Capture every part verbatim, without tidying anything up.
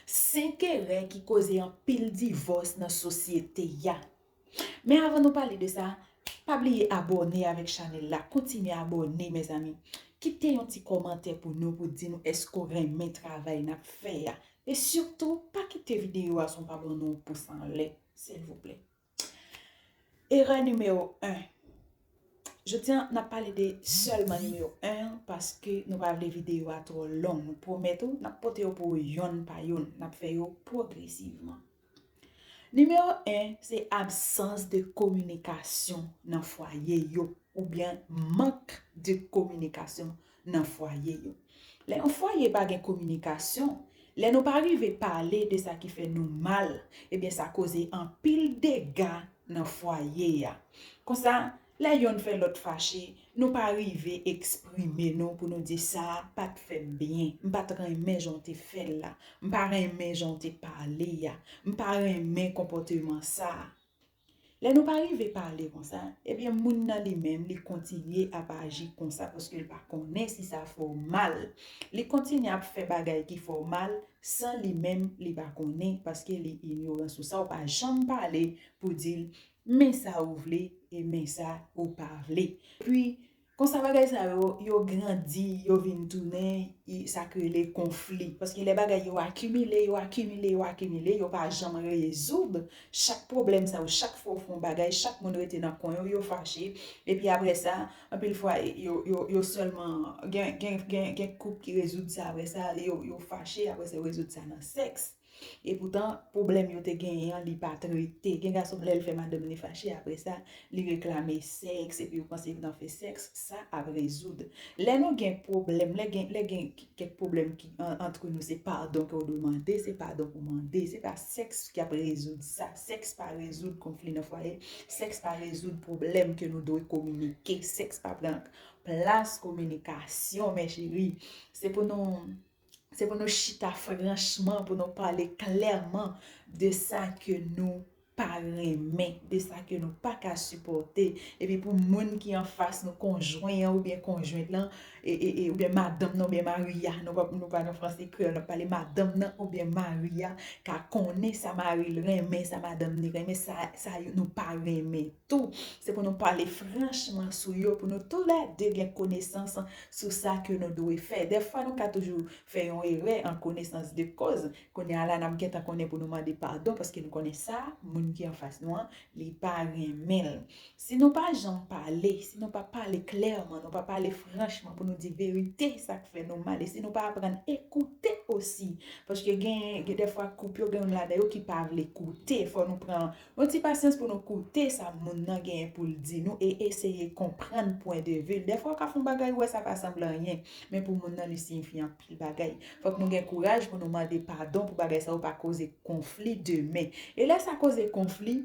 Senk erè ki koze anpil divòs nan sosyete a. Men avan nou pale de sa, pa bliye abòne avèk chanèl la. Kontinye abòne, mezanmi. Kite yon ti kòmantè pou nou, pou di nou èske w renmen travay n ap fè a. E sitou, pa kite videyo a san w pa ban nou yon pous anlè, silvouplè. Erè nimewo en. Jodi a, n ap pale de sèlman nimewo en an, paske nou pa vle videyo a twò long. Nou pwomèt ou, n ap pote yo pou ou yonn pa yonn. N ap fè yo pwogresivman. Nimewo en, se absans de kominikasyon nan fwaye yo, oubyen mank de kominikasyon nan fwaye yo. Lè yon fwaye pa gen kominikasyon, lè nou pa rive pale de sa ki fè nou mal, ebyen sa koze anpil dega nan fwaye a. Konsa, lè yonn fè lòt fache, nou pa rive eksprime nou pou nou di sa a pa t fè m byen, m pa t renmen jan w te fè l la, m pa renmen jan w te pale a, m pa renmen konpòteman sa a. Lè nou pa rive pale konsa, ebyen moun nan li menm li kontinye ap aji konsa paske l pa konnen si sa fè w mal. Li kontinye ap fè bagay ki fè w mal san li menm li pa konnen paske li inyoran sou sa, ou pa janm pale pou di l men sa ou vle e men sa ou pa vle. Epi, konsa bagay sa yo, yo grandi, yo vin tounen sa k rele konfli. Paske lè bagay yo akimile, yo akimile, yo akimile, yo pa janm rezoud chak pwoblèm sa yo. Chak fwa w fè yon bagay, chak moun rete nan kwen yo, yo fache. Epi apre sa, anpil fwa, yo, yo, yo sèlman, gen, gen, gen, gen koup ki rezoud sa apre sa, yo, yo fache, apre sa, yo rezoud sa nan sèks. Epoutan, pwoblèm yo te genyen an, li pa t rete. Gen gason, lè l fè madanm li fache, apre sa, li reklame sèks, epi ou panse nan fè sèks, sa ap rezoud. Lè nou gen pwoblèm, lè gen, lè gen kèk pwoblèm ki antre nou, se padon ke w dwe mande, se padon pou mande, se pa sèks ki ap rezoud sa. Sèks pa rezoud konfli nan fwaye, sèks pa rezoud pwoblèm ke nou dwe kominike, sèks pa pran plas kominikasyon, mè cheri. Se pou nou Se pou nou chita franchman, pou nou pale klèman de sa ke nou pa renmen, de sa ke nou pa ka sipòte. Epi pou moun ki anfas nou, konjwen an oubyen konjwent lan, e, e, e, oubyen madanm nan oubyen mari a, nou pa, nou pa nan franse kreyòl, n ap pale madanm nan oubyen mari a, ka konnen sa mari l renmen, sa madanm li renmen, sa, sa yo nou pa renmen tou. Se pou nou pale franchman sou yo, pou nou toulède gen konesans sou sa ke nou dwe fè. Dèfwa nou ka toujou fè yon erè an konesans de kòz. Kounye a la, n ap gentan konnen pou nou mande padon, paske nou konnen sa moun ki anfas nou an, li pa renmen l. Si nou pa janm pale, si nou pa pale klèman, nou pa pale franchman pou nou di verite, sa k fè nou mal, e si nou pa aprann ekoute osi, paske gen, gen dèfwa koup yo, gen youn ladan yo ki pa vle koute, fò nou pran yon ti pasyans pou nou koute sa moun nan genyen pou l di nou e eseye konprann pwen de vi l. Dèfwa w ka fè yon bagay, ou wè sa pa sanble anyen, men pou moun nan, li siyifi anpil bagay. Fòk nou gen kouraj pou nou mande padon pou bagay sa yo pa koze konfli demen. E lè sa koze konfli,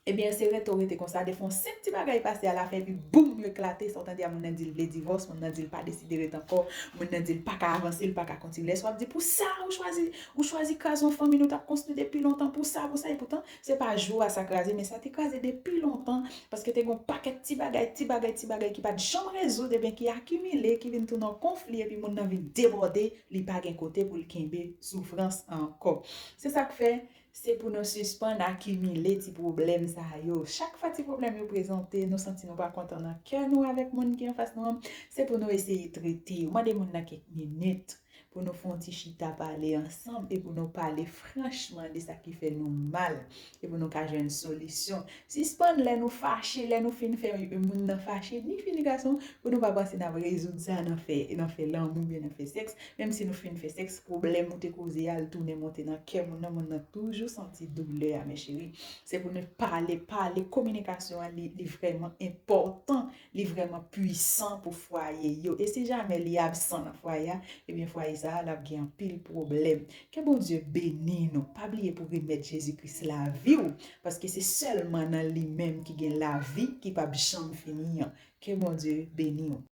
ebyen, se rete w rete konsa. Defwa, yon senp ti bagay pase alafen, epi boum, yo eklate. Sa w tande a, moun nan di l vle divòs, moun nan di l pa deside ret ankò, moun nan di l pa ka avanse, l pa ka kontinye. Lè sa w ap di, pou sa, ou chwazi, ou chwazi kraze yon fanmi nou t ap konstwi depi lontan, pou sa, pou sa. Epoutan, se pa jou a sa kraze, men sa te kraze depi lontan, paske te gen yon pakèt ti bagay, ti bagay, ti bagay ki pa t janm rezoud, ebyen, ki akimile, ki vin tounen yon konfli, epi moun nan vin debòde, li pa gen kote pou l kenbe soufrans ankò. Se sa k fè, se pou nou sispann akimile ti pwoblèm sa yo. Chak fwa ti pwoblèm yo prezante, nou santi nou pa kontan nan kè nou avèk moun ki anfas nou an, se pou nou eseye trete yo. Mande moun nan kèk minit pou nou fè yon ti chita pale ansanm e pou nou pale franchman de sa ki fè nou mal e pou nou ka jwenn solisyon. Sispann lè nou fache, lè nou fin fè moun nan fache, ni fi ni gason, pou nou pa panse n ap rezoud sa nan fè, nan fè lanmou oubyen nan fè sèks. Menm si nou fin fè sèks, pwoblèm ou te koze a, l tounen monte nan kè moun nan, moun nan toujou santi doulè a, mè cheri. Se pou nou pale, pale, kominikasyon an, li, li vrèman enpòtan, li vrèman pwisan pou fwaye yo. E si jamè li absan nan fwaye a, ebyen fwaye sa a, l ap gen anpil pwoblèm. Ke Bondye beni nou. Pa bliye pou remèt Jezi Kris lavi w, paske se sèlman nan li menm ki gen lavi ki p ap janm fini an. Ke Bondye beni w.